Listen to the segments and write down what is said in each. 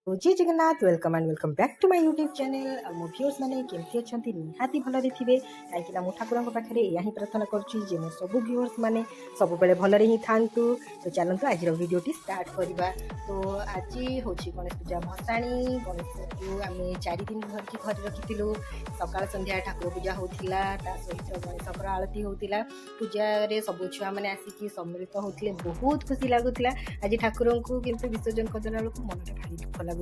Jay Jagannath, welcome and welcome back to my YouTube channel. ଆଉ ମୋ viewers ମାନେ କେମିତି ଅଛନ୍ତି? ନିହାତି ଭଲରେ ଥିବେ, କାହିଁକିନା ମୁଁ ଠାକୁରଙ୍କ ପାଖରେ ଏହା ହିଁ ପ୍ରାର୍ଥନା କରୁଛି ଯେ ମୋ ସବୁ ଭିଉର୍ସ ମାନେ ସବୁବେଳେ ଭଲରେ ହିଁ ଥାଆନ୍ତୁ। ତ ଚାଲନ୍ତୁ, ଆଜିର ଭିଡ଼ିଓଟି ଷ୍ଟାର୍ଟ କରିବା। ତ ଆଜି ହେଉଛି ଗଣେଶ ପୂଜା ଭସାଣି। ଗଣେଶକୁ ଆମେ 4 ଦିନ ଧରିକି ଘରେ ରଖିଥିଲୁ। ସକାଳ ସନ୍ଧ୍ୟା ଠାକୁର ପୂଜା ହେଉଥିଲା, ତା ସହିତ ଗଣେଶଙ୍କର ଆଳତି ହେଉଥିଲା। ପୂଜାରେ ସବୁ ଛୁଆମାନେ ଆସିକି ସମ୍ମିଳିତ ହେଉଥିଲେ, ବହୁତ ଖୁସି ଲାଗୁଥିଲା। ଆଜି ଠାକୁରଙ୍କୁ କିନ୍ତୁ ବିସର୍ଜନ କରିଦେଲା ବେଳକୁ ମନଟା ଭାରି ଦୁଃଖ ଲାଗୁଛି।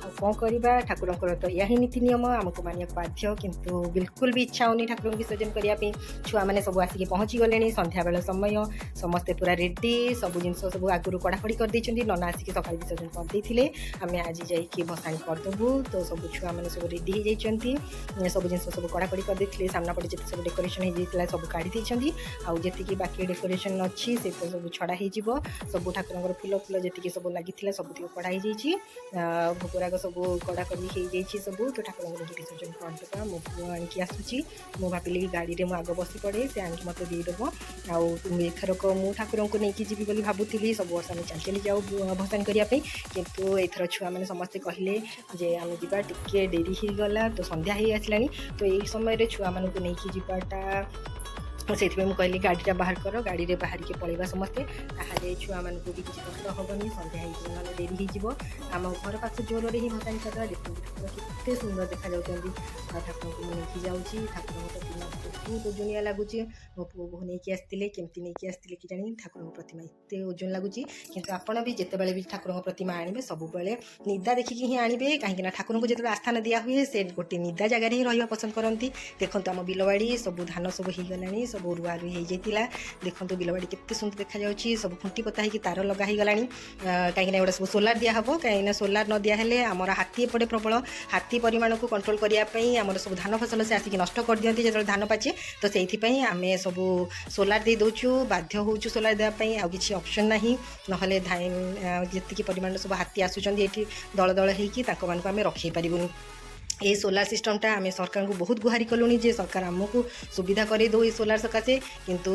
ଆଉ କ'ଣ କରିବା? ଠାକୁରଙ୍କର ତ ଏହା ହିଁ ନୀତି ନିୟମ, ଆମକୁ ମାନିବାକୁ ବାଧ୍ୟ। କିନ୍ତୁ ବିଲକୁଲ ବି ଇଚ୍ଛା ହେଉନି ଠାକୁରଙ୍କୁ ବିସର୍ଜନ କରିବା ପାଇଁ। ଛୁଆମାନେ ସବୁ ଆସିକି ପହଞ୍ଚି ଗଲେଣି। ସନ୍ଧ୍ୟାବେଳ ସମୟ, ସମସ୍ତେ ପୁରା ରେଡ଼ି। ସବୁ ଜିନିଷ ସବୁ ଆଗରୁ କଢ଼ାକଢ଼ି କରିଦେଇଛନ୍ତି। ନନା ଆସିକି ସକାଳେ ବିସର୍ଜନ କରିଦେଇଥିଲେ। ଆମେ ଆଜି ଯାଇକି ଭସାଣି କରିଦେବୁ। ତ ସବୁ ଛୁଆମାନେ ସବୁ ରେଡ଼ି ହେଇଯାଇଛନ୍ତି। ସବୁ ଜିନିଷ ସବୁ କଢ଼ାକଢ଼ି କରିଦେଇଥିଲେ। ସାମ୍ନା ପଟେ ଯେତେ ସବୁ ଡେକୋରେସନ୍ ହେଇଯାଇଥିଲା, ସବୁ କାଢ଼ି ଦେଇଛନ୍ତି। ଆଉ ଯେତିକି ବାକି ଡେକୋରେସନ୍ ଅଛି, ସେ ତ ସବୁ ଛଡ଼ା ହେଇଯିବ। ସବୁ ଠାକୁରଙ୍କର ଫୁଲ ଫୁଲ ଯେତିକି ସବୁ ଲାଗିଥିଲା, ସବୁତିକ କଢ଼ା ହେଇଯାଇଛି। ଭୋଗରାଗ ସବୁ କଢ଼ାକଢ଼ି ହେଇଯାଇଛି ସବୁ। ତ ଠାକୁରଙ୍କୁ ନେଇକି ବିସର୍ଜନ କରିଦେବା। ମୋ ପୁଅ ଆଣିକି ଆସୁଛି। ମୁଁ ଭାବିଲି କି ଗାଡ଼ିରେ ମୁଁ ଆଗ ବସି ପଡ଼େ, ସେ ଆଣିକି ମୋତେ ଦେଇଦେବ। ଆଉ ଏଥରକ ମୁଁ ଠାକୁରଙ୍କୁ ନେଇକି ଯିବି ବୋଲି ଭାବୁଥିଲି। ସବୁ ବର୍ଷ ଆମେ ଚାଲି ଚାଲି ଯାଉ ଭସାଣି କରିବା ପାଇଁ, କିନ୍ତୁ ଏଥର ଛୁଆମାନେ ସମସ୍ତେ କହିଲେ ଯେ ଆମେ ଯିବା। ଟିକେ ଡେରି ହେଇଗଲା, ତ ସନ୍ଧ୍ୟା ହେଇ ଆସିଲାଣି। ତ ଏଇ ସମୟରେ ଛୁଆମାନଙ୍କୁ ନେଇକି ଯିବାଟା, ସେଇଥିପାଇଁ ମୁଁ କହିଲି ଗାଡ଼ିଟା ବାହାର କର, ଗାଡ଼ିରେ ବାହାରିକି ପଳେଇବା ସମସ୍ତେ। ତାହେଲେ ଛୁଆମାନଙ୍କୁ ବି କିଛି କଷ୍ଟ ହେବନି। ସନ୍ଧ୍ୟା ହେଇଯିବ, ନହେଲେ ଡେରି ହେଇଯିବ। ଆମ ଘର ପାଖ ଜୋରରେ ହିଁ ଭସାଣି କରିଦେବା। ଦେଖନ୍ତୁ, ଠାକୁର କେତେ ସୁନ୍ଦର ଦେଖାଯାଉଛନ୍ତି। ଆଉ ଠାକୁରଙ୍କୁ ମୁଁ ନେଇକି ଯାଉଛି। ଠାକୁରଙ୍କ ପ୍ରତିମା ବହୁତ ଓଜନିଆ ଲାଗୁଛି। ମୋ ପୁଅ ବୋହୂ ନେଇକି ଆସିଥିଲେ। କେମିତି ନେଇକି ଆସିଥିଲେ କି ଜାଣି, ଠାକୁରଙ୍କ ପ୍ରତିମା ଏତେ ଓଜନ ଲାଗୁଛି। କିନ୍ତୁ ଆପଣ ବି ଯେତେବେଳେ ବି ଠାକୁରଙ୍କ ପ୍ରତିମା ଆଣିବେ, ସବୁବେଳେ ନିଦା ଦେଖିକି ହିଁ ଆଣିବେ, କାହିଁକିନା ଠାକୁରଙ୍କୁ ଯେତେବେଳେ ଆସ୍ଥାନ ଦିଆ ହୁଏ, ସେ ଗୋଟେ ନିଦା ଜାଗାରେ ହିଁ ରହିବା ପସନ୍ଦ କରନ୍ତି। ଦେଖନ୍ତୁ, ଆମ ବିଲବାଡ଼ି ସବୁ ଧାନ ସବୁ ହେଇଗଲାଣି, ସବୁ ରୁଆ ରୁଇ ହେଇଯାଇଥିଲା। ଦେଖନ୍ତୁ, ବିଲବାଡ଼ି କେତେ ସୁନ୍ଦର ଦେଖାଯାଉଛି। ସବୁ ଖୁଣ୍ଟି ପୋତା ହେଇକି ତାର ଲଗା ହେଇଗଲାଣି, କାହିଁକିନା ଏଗୁଡ଼ା ସବୁ ସୋଲାର ଦିଆହେବ। କାହିଁକିନା ସୋଲାର ନ ଦିଆହେଲେ ଆମର ହାତୀ ଏପଟେ ପ୍ରବଳ। ହାତୀ ପରିମାଣକୁ କଣ୍ଟ୍ରୋଲ କରିବା ପାଇଁ ଆମର ସବୁ ଧାନ ଫସଲ ସେ ଆସିକି ନଷ୍ଟ କରିଦିଅନ୍ତି ଯେତେବେଳେ ଧାନ ପାଚେ। ତ ସେଇଥିପାଇଁ ଆମେ ସବୁ ସୋଲାର ଦେଇ ଦେଉଛୁ। ବାଧ୍ୟ ହେଉଛୁ ସୋଲାର ଦେବା ପାଇଁ, ଆଉ କିଛି ଅପସନ୍ ନାହିଁ। ନହେଲେ ଯେତିକି ପରିମାଣର ସବୁ ହାତୀ ଆସୁଛନ୍ତି ଏଠି ଦଳ ଦଳ ହେଇକି, ତାଙ୍କମାନଙ୍କୁ ଆମେ ରଖେଇ ପାରିବୁନି। ଏଇ ସୋଲାର ସିଷ୍ଟମଟା ଆମେ ସରକାରଙ୍କୁ ବହୁତ ଗୁହାରି କଲୁଣି ଯେ ସରକାର ଆମକୁ ସୁବିଧା କରେଇ ଦେଉ ଏଇ ସୋଲାର ସକାଶେ। କିନ୍ତୁ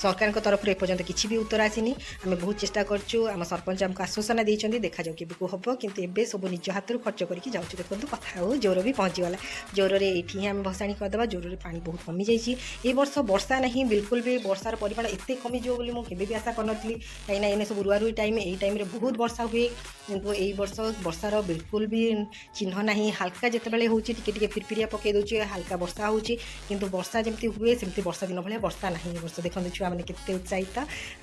ସରକାରଙ୍କ ତରଫରୁ ଏପର୍ଯ୍ୟନ୍ତ କିଛି ବି ଉତ୍ତର ଆସିନି। ଆମେ ବହୁତ ଚେଷ୍ଟା କରିଛୁ। ଆମ ସରପଞ୍ଚ ଆମକୁ ଆଶ୍ୱାସନା ଦେଇଛନ୍ତି। ଦେଖାଯାଉ କେବେକୁ ହେବ। କିନ୍ତୁ ଏବେ ସବୁ ନିଜ ହାତରୁ ଖର୍ଚ୍ଚ କରିକି ଯାଉଛୁ। ଦେଖନ୍ତୁ, କଥା ହଉ ଜୋର ବି ପହଞ୍ଚିଗଲା। ଜୋରରେ ଏଇଠି ହିଁ ଆମେ ଭସାଣି କରିଦେବା। ଜୋରରେ ପାଣି ବହୁତ କମିଯାଇଛି। ଏଇ ବର୍ଷ ବର୍ଷା ନାହିଁ ବିଲକୁଲ ବି। ବର୍ଷାର ପରିମାଣ ଏତେ କମିଯିବ ବୋଲି ମୁଁ କେବେ ବି ଆଶା କରିନଥିଲି, କାହିଁକିନା ଏଇନେ ସବୁ ରୁଆ ରୁଇ ଟାଇମ୍, ଏଇ ଟାଇମ୍ରେ ବହୁତ ବର୍ଷା ହୁଏ। କିନ୍ତୁ ଏଇ ବର୍ଷ ବର୍ଷାର ବିଲକୁଲ ବି ଚିହ୍ନ ନାହିଁ। ହାଲକା ଯେତେବେଳେ ହେଉଛି, ଟିକେ ଟିକେ ଫିରଫିରିଆ ପକାଇ ଦେଉଛି, ହାଲକା ବର୍ଷା ହେଉଛି। କିନ୍ତୁ ବର୍ଷା ଯେମିତି ହୁଏ, ସେମିତି ବର୍ଷା ଦିନ ଭଳିଆ ବର୍ଷା ନାହିଁ ଏ ବର୍ଷ। ଦେଖନ୍ତୁ, ଛୁଆମାନେ କେତେ ଉତ୍ସାହିତ।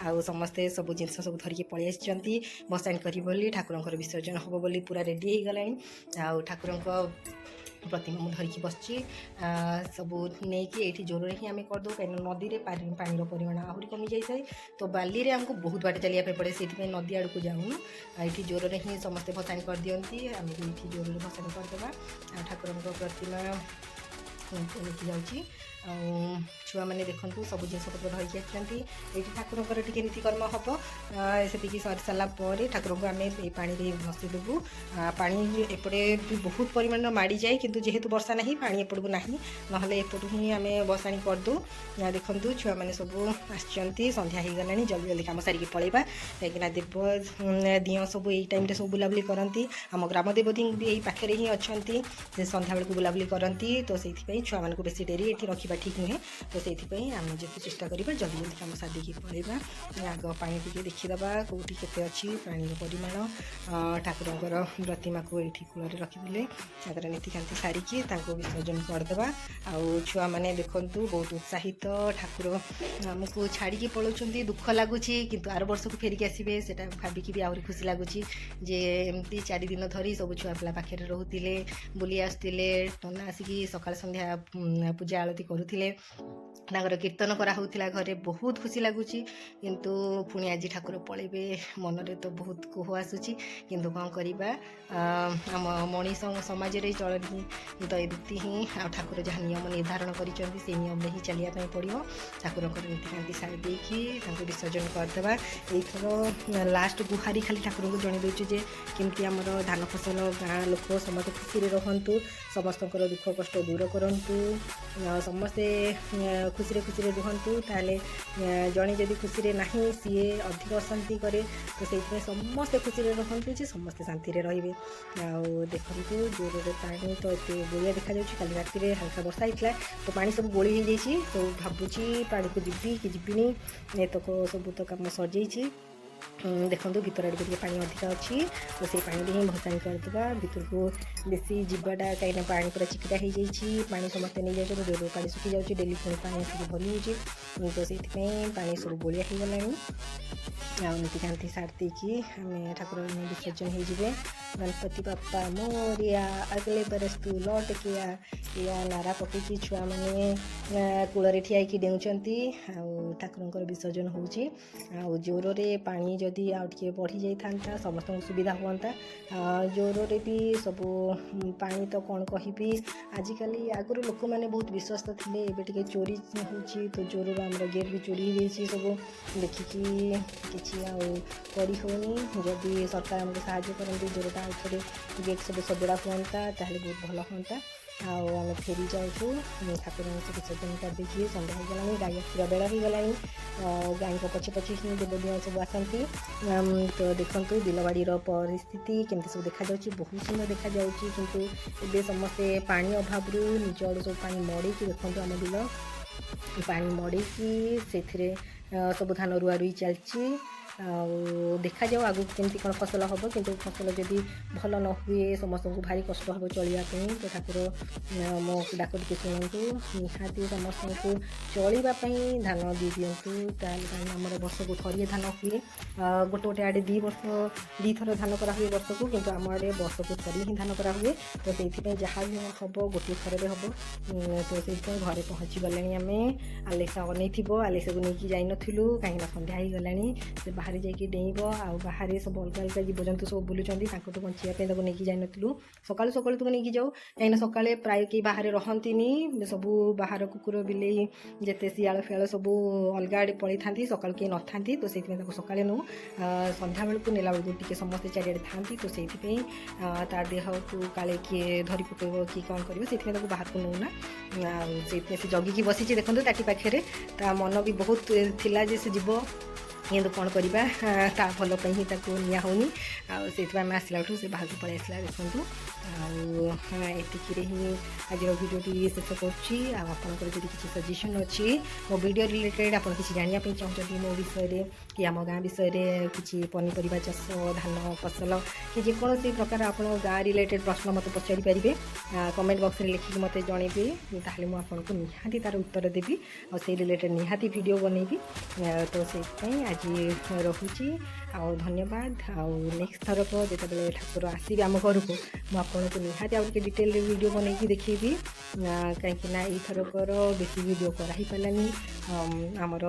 ଆଉ ସମସ୍ତେ ସବୁ ଜିନିଷ ସବୁ ଧରିକି ପଳେଇ ଆସିଛନ୍ତି ଭସାଣି କରିବେ ବୋଲି। ଠାକୁରଙ୍କର ବିସର୍ଜନ ହେବ ବୋଲି ପୁରା ରେଡ଼ି ହେଇଗଲାଣି। ଆଉ ଠାକୁରଙ୍କ ପ୍ରତିମା ମୁଁ ଧରିକି ବସିଛି। ସବୁ ନେଇକି ଏଇଠି ଜୋରରେ ହିଁ ଆମେ କରିଦେଉ, କାହିଁକିନା ନଦୀରେ ପାଣିର ପରିମାଣ ଆହୁରି କମିଯାଇଥାଏ। ତ ବାଲିରେ ଆମକୁ ବହୁତ ବାଟ ଚାଲିବା ପାଇଁ ପଡ଼େ, ସେଇଥିପାଇଁ ନଦୀ ଆଡ଼କୁ ଯାଉନୁ। ଆଉ ଏଇଠି ଜୋରରେ ହିଁ ସମସ୍ତେ ଭସାଣି କରିଦିଅନ୍ତି। ଆମେ ବି ଏଇଠି ଜୋରରେ ଭସାଣି କରିଦେବା। ଆଉ ଠାକୁରଙ୍କ ପ୍ରତିମା ନେଇକି ଯାଉଛି। ଆଉ ଛୁଆମାନେ ଦେଖନ୍ତୁ, ସବୁ ଜିନିଷପତ୍ର ଧରିକି ଆସିଛନ୍ତି। ଏଇଠି ଠାକୁରଙ୍କର ଟିକେ ନୀତିକର୍ମ ହେବ। ସେତିକି ସରି ସାରିଲା ପରେ ଠାକୁରଙ୍କୁ ଆମେ ଏଇ ପାଣିରେ ଭସେଇ ଦେବୁ। ପାଣି ଏପଟେ ବି ବହୁତ ପରିମାଣର ମାଡ଼ିଯାଏ, କିନ୍ତୁ ଯେହେତୁ ବର୍ଷା ନାହିଁ, ପାଣି ଏପଟକୁ ନାହିଁ, ନହେଲେ ଏପଟୁ ହିଁ ଆମେ ଭସାଣି କରିଦେଉ। ଦେଖନ୍ତୁ, ଛୁଆମାନେ ସବୁ ଆସିଛନ୍ତି। ସନ୍ଧ୍ୟା ହେଇଗଲାଣି, ଜଲ୍ଦି ଜଲ୍ଦି କାମ ସାରିକି ପଳେଇବା, କାହିଁକିନା ଦେବ ଦିଅଁ ସବୁ ଏଇ ଟାଇମ୍ରେ ସବୁ ବୁଲାବୁଲି କରନ୍ତି। ଆମ ଗ୍ରାମ ଦେବତୀ ବି ଏଇ ପାଖରେ ହିଁ ଅଛନ୍ତି। ସେ ସନ୍ଧ୍ୟାବେଳକୁ ବୁଲାବୁଲି କରନ୍ତି। ତ ସେଇଥିପାଇଁ ଛୁଆମାନଙ୍କୁ ବେଶୀ ଡେରି ଏଠି ରଖିବା ଠିକ୍ ନୁହେଁ। ତ ସେଇଥିପାଇଁ ଆମେ ଯେତେ ଚେଷ୍ଟା କରିବା, ଜଲ୍ଦି ଜଲ୍ଦି କାମ ସାରିଦେଇକି ପଳେଇବା। ଆଗ ପାଣି ଟିକେ ଦେଖିଦେବା, କେଉଁଠି କେତେ ଅଛି ପାଣିର ପରିମାଣ। ଠାକୁରଙ୍କର ପ୍ରତିମାକୁ ଏଇଠି କୂଳରେ ରଖିଦେଲେ, ତାଙ୍କର ନୀତିକାନ୍ତି ସାରିକି ତାଙ୍କୁ ବିସର୍ଜନ କରିଦେବା। ଆଉ ଛୁଆମାନେ ଦେଖନ୍ତୁ, ବହୁତ ଉତ୍ସାହିତ। ଠାକୁର ଆମକୁ ଛାଡ଼ିକି ପଳାଉଛନ୍ତି, ଦୁଃଖ ଲାଗୁଛି, କିନ୍ତୁ ଆର ବର୍ଷକୁ ଫେରିକି ଆସିବେ, ସେଇଟା ଭାବିକି ବି ଆହୁରି ଖୁସି ଲାଗୁଛି ଯେ ଏମିତି 4 ଦିନ ଧରି ସବୁ ଛୁଆ ପିଲା ପାଖରେ ରହୁଥିଲେ, ବୁଲି ଆସୁଥିଲେ। ନନା ଆସିକି ସକାଳ ସନ୍ଧ୍ୟା ପୂଜା ଆଳତି କରୁଥିଲେ, ତାଙ୍କର କୀର୍ତ୍ତନ କରାହେଉଥିଲା ଘରେ। ବହୁତ ଖୁସି ଲାଗୁଛି। କିନ୍ତୁ ପୁଣି ଆଜି ଠାକୁର ପଳେଇବେ, ମନରେ ତ ବହୁତ କୋହ ଆସୁଛି। କିନ୍ତୁ କ'ଣ କରିବା? ଆମ ମଣିଷ ସମାଜରେ ଚଳଣି ତ ଏମିତି ହିଁ। ଆଉ ଠାକୁର ଯାହା ନିୟମ ନିର୍ଦ୍ଧାରଣ କରିଛନ୍ତି, ସେଇ ନିୟମରେ ହିଁ ଚାଲିବା ପାଇଁ ପଡ଼ିବ। ଠାକୁରଙ୍କର ନୀତିକାନ୍ତି ସାରି ଦେଇକି ତାଙ୍କୁ ବିସର୍ଜନ କରିଦେବା। ଏଇଥର ଲାଷ୍ଟ ଗୁହାରି ଖାଲି ଠାକୁରଙ୍କୁ ଜଣେଇ ଦେଉଛୁ ଯେ କେମିତି ଆମର ଧାନ ଫସଲ, ଗାଁ ଲୋକ ସମସ୍ତେ ଖୁସିରେ ରହନ୍ତୁ, ସମସ୍ତଙ୍କର ଦୁଃଖ କଷ୍ଟ ଦୂର କରନ୍ତୁ, ଆଉ ସମସ୍ତେ ଖୁସିରେ ଖୁସିରେ ରୁହନ୍ତୁ। ତାହେଲେ ଜଣେ ଯଦି ଖୁସିରେ ନାହିଁ, ସିଏ ଅଧିକ ଅଶାନ୍ତି କରେ। ତ ସେଇଥିପାଇଁ ସମସ୍ତେ ଖୁସିରେ ରହନ୍ତୁ ଯେ ସମସ୍ତେ ଶାନ୍ତିରେ ରହିବେ। ଆଉ ଦେଖନ୍ତୁ, ଜୋରରେ ପାଣି ତ ଏତେ ଗୋଳିଆ ଦେଖାଯାଉଛି। କାଲି ରାତିରେ ହାଲକା ବର୍ଷା ହେଇଥିଲା, ତ ପାଣି ସବୁ ଗୋଳି ହେଇଯାଇଛି। ତ ଭାବୁଛି ପାଣିକୁ ଯିବି କି ଯିବିନି। ଏତକ ସବୁ ତ କାମ ସରିଯାଇଛି। ଦେଖନ୍ତୁ, ଭିତର ଆଡ଼କୁ ଟିକେ ପାଣି ଅଧିକା ଅଛି, ତ ସେଇ ପାଣିରେ ହିଁ ଭସାଣି କରିଦେବା। ଭିତରକୁ ବେଶୀ ଯିବାଟା, କାହିଁକିନା ପାଣି ପୁରା ଚିକିଟା ହେଇଯାଇଛି। ପାଣି ସମସ୍ତେ ନେଇଯାଉଛନ୍ତି, ଜୋରରୁ ପାଣି ଶୁଖି ଯାଉଛି, ଡେଲି ପୁଣି ପାଣି ଆସିକି ଭରି ହେଉଛି। ତ ସେଇଥିପାଇଁ ପାଣି ସବୁ ଗୋଳିଆ ହେଇଗଲାଣି। ଆଉ ନୀତିକାନ୍ତି ସାରି ଦେଇକି ଆମେ ଠାକୁର ବିସର୍ଜନ ହେଇଯିବେ। "ଗଣପତି ବାପ୍ପା ମୋରିଆ, अगले बरस तू लौट के आ", ଏଇଆ ନାରା ପକେଇକି ଛୁଆମାନେ କୂଳରେ ଠିଆ ହେଇକି ଡେଉଁଛନ୍ତି ଆଉ ଠାକୁରଙ୍କର ବିସର୍ଜନ ହେଉଛି। ଆଉ ଜୋରରେ ପାଣି ଯଦି ଆଉ ଟିକେ ବଢ଼ି ଯାଇଥାନ୍ତା, ସମସ୍ତଙ୍କୁ ସୁବିଧା ହୁଅନ୍ତା। ଜୋରରେ ବି ସବୁ ପାଣି ତ କ'ଣ କହିବି, ଆଜିକାଲି ଆଗରୁ ଲୋକମାନେ ବହୁତ ବିଶ୍ୱସ୍ତ ଥିଲେ, ଏବେ ଟିକେ ଚୋରି ହେଉଛି। ତ ଜୋରରୁ ଆମର ଗେଟ୍ ବି ଚୋରି ହେଇଯାଇଛି। ସବୁ ଦେଖିକି କିଛି ଆଉ କରି ହେଉନି। ଯଦି ସରକାର ଆମକୁ ସାହାଯ୍ୟ କରନ୍ତି, ଜୋରଟା ଆଉ ଥରେ ଗେଟ୍ ସବୁ ସଜଡ଼ା ହୁଅନ୍ତା, ତାହେଲେ ବହୁତ ଭଲ ହୁଅନ୍ତା। ଆଉ ଆମେ ଫେରି ଯାଉଛୁ ଠାକୁରଙ୍କୁ ବିସର୍ଜନ କରିଦେଇକି। ସନ୍ଧ୍ୟା ହେଇଗଲାଣି, ଗାଈ ଆସିବା ବେଳ ହେଇଗଲାଣି। ଆଉ ଗାଈଙ୍କ ପଛେ ପଛେ ହିଁ ଦେବଦିଅଁ ସବୁ ଆସନ୍ତି। ତ ଦେଖନ୍ତୁ, ବିଲବାଡ଼ିର ପରିସ୍ଥିତି କେମିତି ସବୁ ଦେଖାଯାଉଛି। ବହୁତ ସୁନ୍ଦର ଦେଖାଯାଉଛି, କିନ୍ତୁ ଏବେ ସମସ୍ତେ ପାଣି ଅଭାବରୁ ନିଜ ଆଡ଼ୁ ସବୁ ପାଣି ମଡ଼େଇକି, ଦେଖନ୍ତୁ, ଆମ ବିଲ ପାଣି ମଡ଼େଇକି ସେଥିରେ ସବୁ ଧାନ ରୁଆ ରୁଇ ଚାଲିଛି। ଆଉ ଦେଖାଯାଉ ଆଗକୁ କେମିତି କ'ଣ ଫସଲ ହେବ। କିନ୍ତୁ ଫସଲ ଯଦି ଭଲ ନ ହୁଏ, ସମସ୍ତଙ୍କୁ ଭାରି କଷ୍ଟ ହେବ ଚଳିବା ପାଇଁ। ତ ଠାକୁର, ମୋ ଡାକ ଟିକେ ଶୁଣନ୍ତୁ, ନିହାତି ସମସ୍ତଙ୍କୁ ଚଳିବା ପାଇଁ ଧାନ ଦେଇ ଦିଅନ୍ତୁ। ତାହେଲେ କାରଣ ଆମର ବର୍ଷକୁ ଥରିଏ ଧାନ ହୁଏ। ଗୋଟେ ଗୋଟେ ଆଡ଼େ 2 ବର୍ଷ ଦୁଇଥର ଧାନ କରାହୁଏ ବର୍ଷକୁ, କିନ୍ତୁ ଆମ ଆଡ଼େ ବର୍ଷକୁ ଥରିଏ ହିଁ ଧାନ କରାହୁଏ। ତ ସେଇଥିପାଇଁ ଯାହା ବି ହେବ, ଗୋଟିଏ ଥରରେ ହେବ। ତ ସେଇଥିପାଇଁ ଘରେ ପହଞ୍ଚି ଗଲେଣି ଆମେ। ଆଲେକ୍ସା ଅନେଇଥିବ। ଆଲେକ୍ସାକୁ ନେଇକି ଯାଇନଥିଲୁ, କାହିଁକିନା ସନ୍ଧ୍ୟା ହେଇଗଲାଣି, ସେ ବାହାରେ ଯାଇକି ଡେଇଁବ। ଆଉ ବାହାରେ ସବୁ ଅଲଗା ଅଲଗା ଜୀବଜନ୍ତୁ ସବୁ ବୁଲୁଛନ୍ତି, ତାଙ୍କଠୁ ବଞ୍ଚିବା ପାଇଁ ତାକୁ ନେଇକି ଯାଇନଥିଲୁ। ସକାଳୁ ସକାଳୁ ତାକୁ ନେଇକି ଯାଉ, କାହିଁକିନା ସକାଳେ ପ୍ରାୟ କେହି ବାହାରେ ରହନ୍ତିନି। ସବୁ ବାହାର କୁକୁର, ବିଲେଇ, ଯେତେ ଶିଆଳ ଫିଆଳ ସବୁ ଅଲଗା ଆଡ଼େ ପଳେଇଥାନ୍ତି। ସକାଳୁ କେହି ନଥାନ୍ତି, ତ ସେଇଥିପାଇଁ ତାକୁ ସକାଳେ ନେଉ। ସନ୍ଧ୍ୟାବେଳକୁ ନେଲା ବେଳକୁ ଟିକେ ସମସ୍ତେ ଚାରିଆଡ଼େ ଥାନ୍ତି, ତ ସେଇଥିପାଇଁ ତା ଦେହକୁ କାଳେ କିଏ ଧରି ପକେଇବ କି କ'ଣ କରିବ, ସେଇଥିପାଇଁ ତାକୁ ବାହାରକୁ ନେଉନା। ଆଉ ସେଇଥିପାଇଁ ସେ ଜଗିକି ବସିଛି, ଦେଖନ୍ତୁ, ତାଟି ପାଖରେ। ତା ମନ ବି ବହୁତ ଥିଲା ଯେ ସେ ଯିବ, କିନ୍ତୁ କ'ଣ କରିବା, ତା ଭଲ ପାଇଁ ହିଁ ତାକୁ ନିଆ ହେଉନି। ଆଉ ସେଇଥିପାଇଁ ଆମେ ଆସିଲାଠୁ ସେ ବାହାରକୁ ପଳେଇ ଆସିଲା, ଦେଖନ୍ତୁ। ଆଉ ଏତିକିରେ ହିଁ ଆଜିର ଭିଡ଼ିଓଟି ଶେଷ କରୁଛି। ଆଉ ଆପଣଙ୍କର ଯଦି କିଛି ସଜେସନ୍ ଅଛି ମୋ ଭିଡ଼ିଓ ରିଲେଟେଡ଼୍, ଆପଣ କିଛି ଜାଣିବା ପାଇଁ ଚାହୁଁଛନ୍ତି ମୋ ବିଷୟରେ କି ଆମ ଗାଁ ବିଷୟରେ, କିଛି ପନିପରିବା ଚାଷ, ଧାନ ଫସଲ କି ଯେକୌଣସି ପ୍ରକାର ଆପଣଙ୍କ ଗାଁ ରିଲେଟେଡ଼୍ ପ୍ରଶ୍ନ ମୋତେ ପଚାରି ପାରିବେ। କମେଣ୍ଟ ବକ୍ସରେ ଲେଖିକି ମୋତେ ଜଣେଇବେ, ତାହେଲେ ମୁଁ ଆପଣଙ୍କୁ ନିହାତି ତା'ର ଉତ୍ତର ଦେବି ଆଉ ସେଇ ରିଲେଟେଡ଼୍ ନିହାତି ଭିଡ଼ିଓ ବନେଇବି। ତ ସେଇଥିପାଇଁ ଆଜି ରହୁଛି ଆଉ ଧନ୍ୟବାଦ। ଆଉ ନେକ୍ସଟ ଥରକ ଯେତେବେଳେ ଠାକୁର ଆସିବେ ଆମ ଘରକୁ, ମୁଁ ଆପଣଙ୍କୁ ନିହାତି ଆଉ ଟିକେ ଡିଟେଲରେ ଭିଡ଼ିଓ ବନେଇକି ଦେଖେଇବି, କାହିଁକି ନା ଏଇଥରକର ବେଶୀ ଭିଡ଼ିଓ କରାହେଇପାରିଲାନି। ଆମର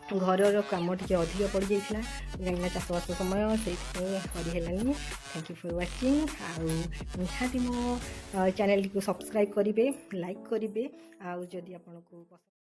ଘରର କାମ ଟିକେ ଅଧିକ ପଡ଼ିଯାଇଥିଲା, କାହିଁକିନା ଚାଷବାସ ସମୟ, ସେଇଥିପାଇଁ କରିହେଲାନି। Thank you for watching. ଆଉ ନିହାତି ମୋ ଚ୍ୟାନେଲଟିକୁ ସବସ୍କ୍ରାଇବ୍ କରିବେ, ଲାଇକ୍ କରିବେ। ଆଉ ଯଦି ଆପଣଙ୍କୁ ପସନ୍ଦ